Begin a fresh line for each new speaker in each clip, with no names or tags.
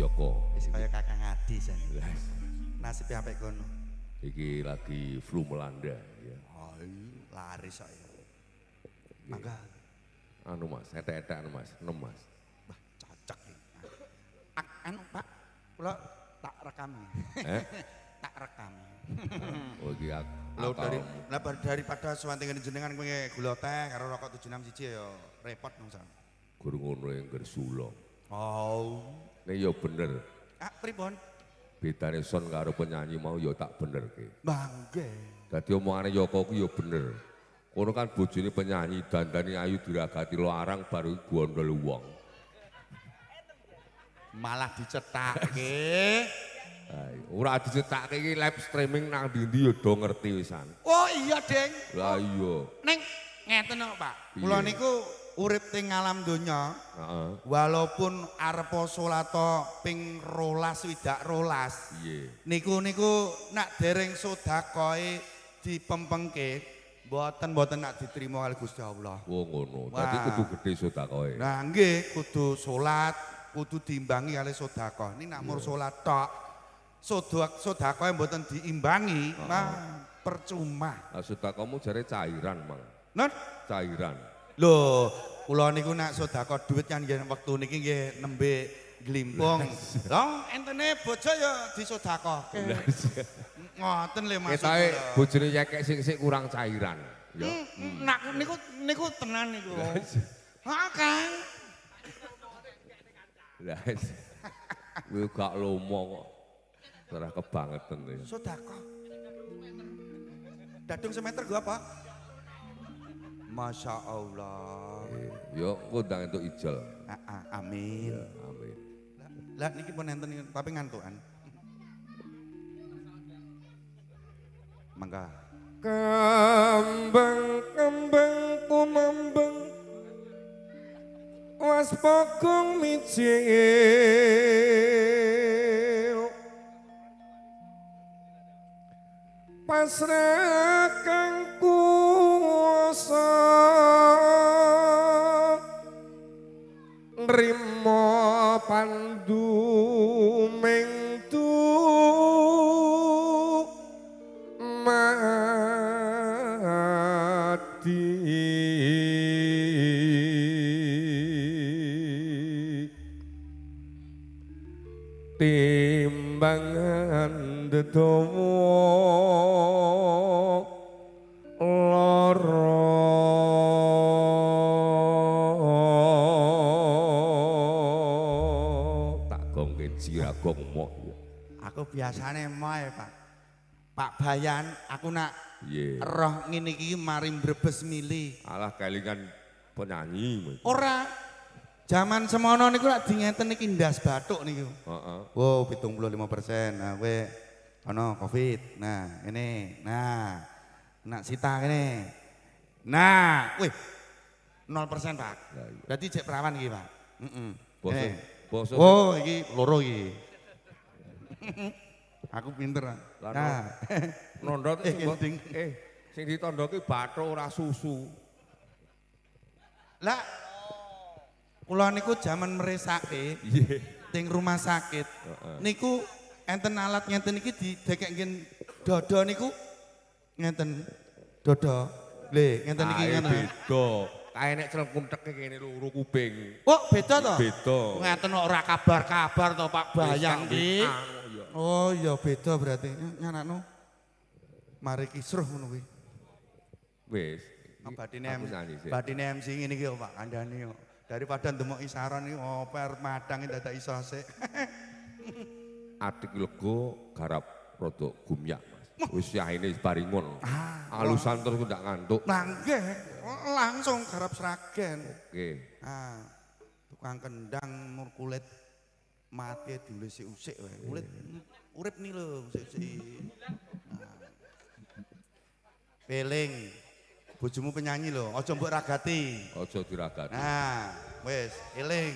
Yoko.
Wis kaya Kakang Adi jane. Nasibe apik kono.
Iki lagi flu melanda ya.
Oh, laris kok ya. Mangga.
Anu Mas, etek-etek anu Mas, 6 Mas.
Wah, cocok iki. Anu Pak, kula tak rekam.
Eh?
Tak rekam.
Oh iki
lho daripada suwantingan jenengan kowe gula teh karo rokok 761 ya repot nang.
Gur ngono yang gersula.
Oh.
Nek ya bener.
Ah, pripun?
Bedane son karo penyanyi mau ya tak benerke.
Bangge.
Dadi omongane Yoko ku ya bener. Kono kan bojone penyanyi dandani ayu diragati larang baru gondol wong.
Malah dicethake.
Ora dicethake iki live streaming nang ndi-ndi ya do ngerti wisan.
Oh iya, Deng.
Lah iya.
Ning ngeten kok, Pak. Kula niku urip teng alam donya.
Heeh.
Walaupun arepa salat ping 22.
Piye?
Niku nak dereng sedekahe dipempengke, mboten nak diterima kali Gusti Allah.
Oh ngono. Dadi kudu gedhe sedekahe.
Nah nggih, kudu salat, kudu diimbangi kali sedekah. Ini nak mur salat tok. Sedekahe mboten diimbangi, mah percuma.
Lah sedekahmu jare cairan, Mang.
Non?
Cairan.
Lho, kula niku nak sedekah dhuwit kan nggih wektu niki nggih nembe glimpung. Lho, entene bojo ya disedekahke. Ngoten lho maksud
ketoke
kula.
Bojone yekek sing kurang cairan, ya.
Nak niku tenan niku. Ha, Kang.
Lah. Kuwi gak lomo kok. Ora kebangetan ya.
Sedekah. Dadung semeter gua apa? Masya Allah.
Yo ngundang entuk ijol.
Amin.
Ya, amin.
Lah niki pun enten tapi ngantukan. Mangga.
Kembang-kembang kumembeng was pogong mijil pasrah kang kuwasa nrimo pandu ming tu mati timbangan dedowo lara tak gongke jiragong moh.
Aku biasane moe, Pak. Pak Bayan, aku nak roh ngene iki mari mbrebes mili.
Alah kelingan penyanyi.
Ora. Jaman semono niku lak di ngeten iki ndas bathuk niku.
Heeh.
Wow, 75%. Nah, kowe ana Covid. Nah, ngene. Nah, nak sita ngene. Nah, wih. 0%, Pak. Berarti cek perawan iki, Pak. Heeh.
Basa.
Oh, iki loro iki. Aku pinter. Nah,
nondo sing ditandha ki bathuk ora susu.
Lah kula niku jaman meresake teng rumah sakit. Niku enten alat ngenten iki didekek ngen dodo niku ngenten dodo. Lho, ngenten iki ngenten.
Beda. Kae nek celengkunteke kene loro kuping.
Oh, beda to?
Beda.
Ngeten kok ora kabar-kabar to Pak Bayang iki. Oh iya beda berarti. Nyanakno. Mari kisruh ngono kuwi.
Wis.
Batine MC ngene iki kok Pak kandhane kok. Daripada ndemok isaran iki opo arep madang dadak iso sik.
Adik lega garap rada gumyak Mas. Wis yaine baringon. Alusan terus ndak ngantuk.
Lah nggih, langsung garap Sragen.
Oke.
Ah, tukang kendang mur kulit mati diusik-usik wae. Kulit urip nih lho usik-usik. Nah. Peling. Bojomu penyanyi lho, aja mbok ragati.
Aja diragati.
Nah, wis, eling.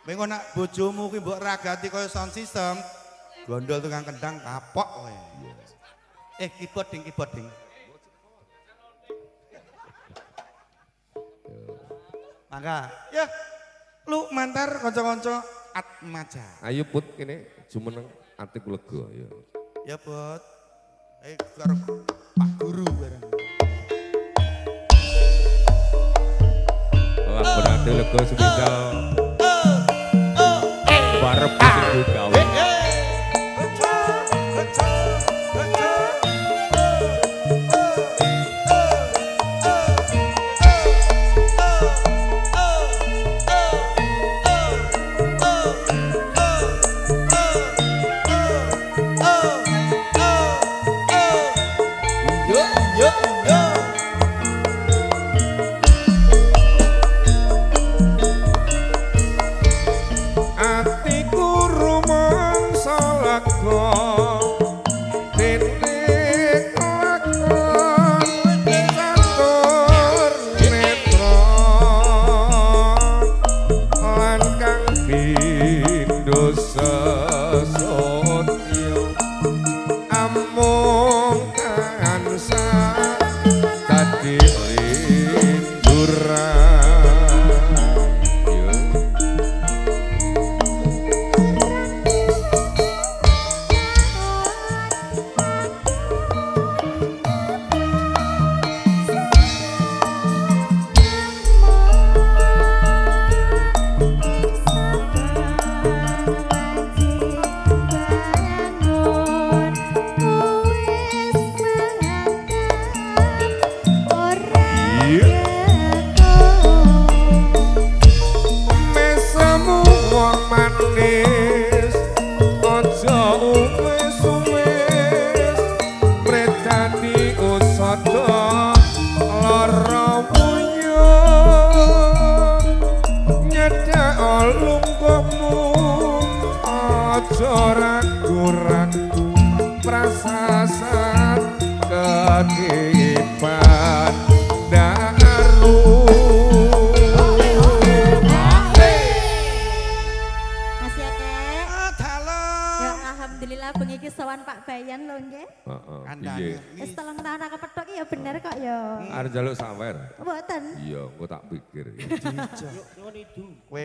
Mengko nak bojomu kuwi mbok ragati kaya sound system, gondol tukang kendang kapok kowe. Eh, keyboard ding, keyboard ding. Mangga. Ya. Lu mantar kanca-kanca. Atmaja.
Ayo Put kene jumeneng atiku lega ya.
Ya Put. Ayo karo Pak Guru bareng.
Lah berarti lega semisal barep sing gawe.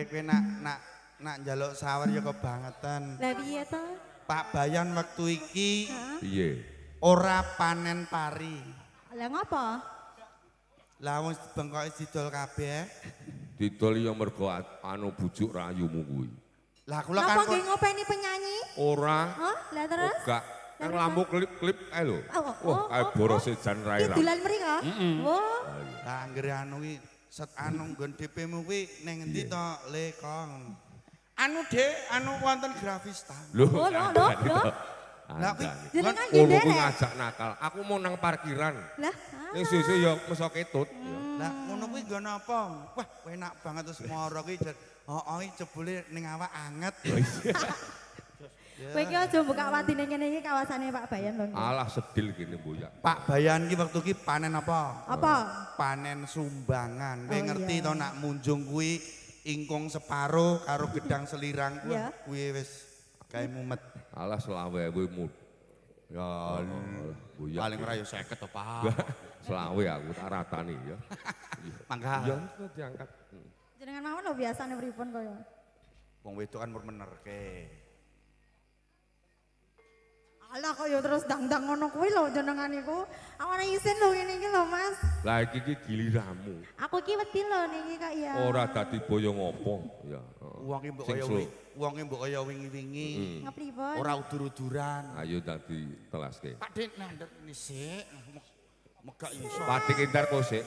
Kowe nak njaluk sawer ya kebangetan.
Lah piye to?
Pak Bayan wektu iki
piye?
Ora panen pari.
Lah ngopo?
Lah wong bengkoke didol kabeh.
Didol ya mergo anu bujuk rayumu kuwi.
Lah kula kan
napa nggih ngopeni penyanyi?
Ora.
Hah? Lah terus?
Enggak. Nang lampu klip-klip kae lho. Wah, kae borose jan rai.
Ki dolan mriko? Wah.
Lah anggere anu ki set anu nggon DP-mu kuwi ning endi to, Le Kong? Anu Dek, anu wonten Grafista.
Lho,
lho, lho.
Lah kuwi
jenengan nggih
kuwi ngajak nakal. Aku mau nang parkiran.
Lah,
ning susu ya meso ketut.
Lah ngono kuwi nggon apa? Wah, enak banget terus moro kuwi. Heeh, jebule ning awak anget.
Kowe iki aja buka watine ngene iki kawasane Pak Bayan lho.
Alah sedil kene mboyak.
Pak Bayan ki wektu ki panen apa?
Apa?
Panen sumbangan. Kowe ngerti to nak munjung kuwi ingkung separo karo gedang selirang kuwi wis gawe mumet.
Alah 25.000 mud.
Ya
boyak.
Paling ora ya 50 to, Pak.
25 aku tak ratani ya.
Mangga.
Ya diangkat.
Jenengan mawon lho biasane pripun kaya.
Wong wedok kan menerke.
Alah kok ya terus dang-dang ngono kuwi lho jenengan iku. Awane isin lho ngene iki lho Mas.
Lah iki iki giliranmu.
Aku iki wedi lho niki kok ya.
Ora dadi boyo ngopo ya.
Wong iki mbok kaya wong iki mbok kaya wingi-wingi.
Ngepripun?
Ora udur-uduran.
Ayo dadi telaske.
Pak Dik nandher sik. Megak iso.
Pak Dik entar kok sik.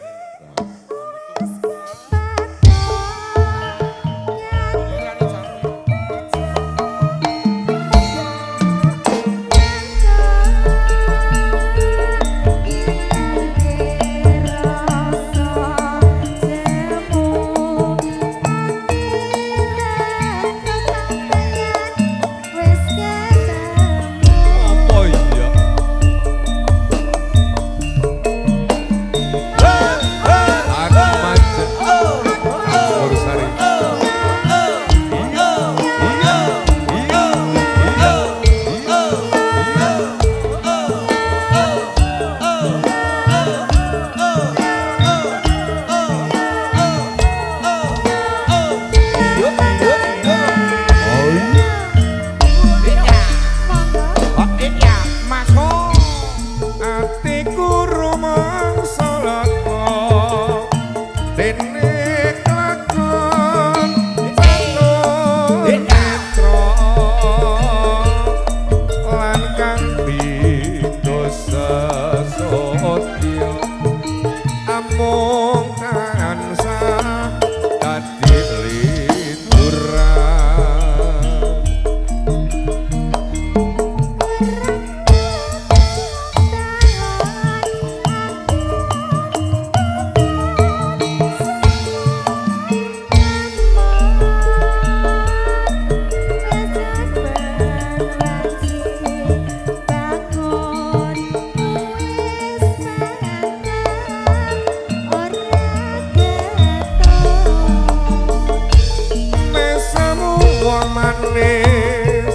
Tuwa manis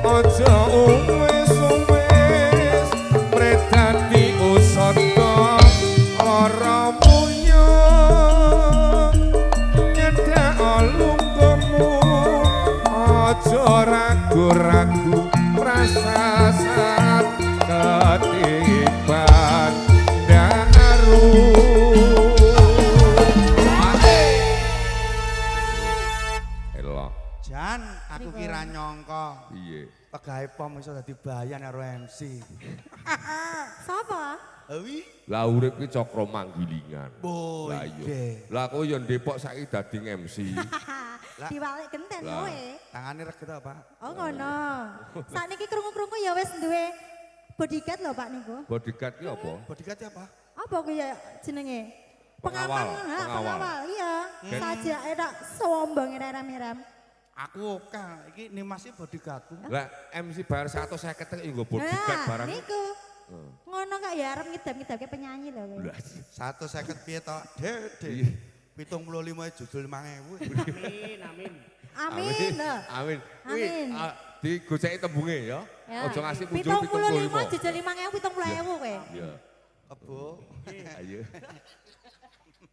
aja uwis-uwis mredadi usada lara punya nyedhak lungguhmu aja ragu-ragu prasasat ketiban daru. Elok.
Jan, aku kira nyongko.
Piye?
Pegawe pom iso dadi bayan karo MC.
Sapa?
Wi.
Lah urip ki cakra manggilingan.
Boy,
Lah iya. Lah kowe yo Depok saiki dadi MC.
Diwalik genten
Lah.
kowe.
Tangane reget ta, Pak?
Oh ngono. Sakniki krungu-krungu ya wis duwe bodyguard lho Pak niku.
Bodyguard ki apa?
Bodyguard ya, Pak?
Apa kuwi ya jenenge?
Pengawal,
Pengaman, ha,
pengawal.
pengawal, iya. Sajake tak sombong rem-rem.
Aku oke, iki Nimas iki bodyguardku.
Lah MC bayar 150 iki nggo bodyguard barang.
Niku. Ngono kak ya arep ngidap-ngidapke penyanyi lho kowe.
Lah
150 piye to? Dede. 75 judul 5000.
Amin, amin.
Amin lho.
Amin. Kuwi
Amin.
Digoceki tembunge ya.
Ya.
Aja ngasih muncul
75
75.
jujul 5000 70.000 kowe.
Iya.
Kebo.
Ayo.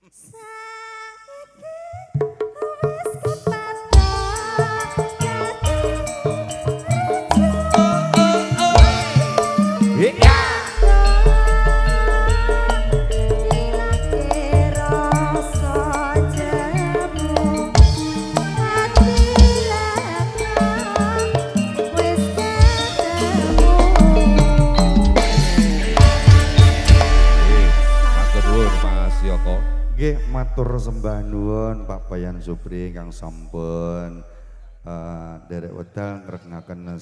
Saiki wis kepatok.
Iya.
Ilake rasa jemu ati lega wis ketemu.
Matur nuwun Mas Yoko.
Nggih, matur sembah nuwun Pak Bayan Supri ingkang sampun derek wedal ngregengaken.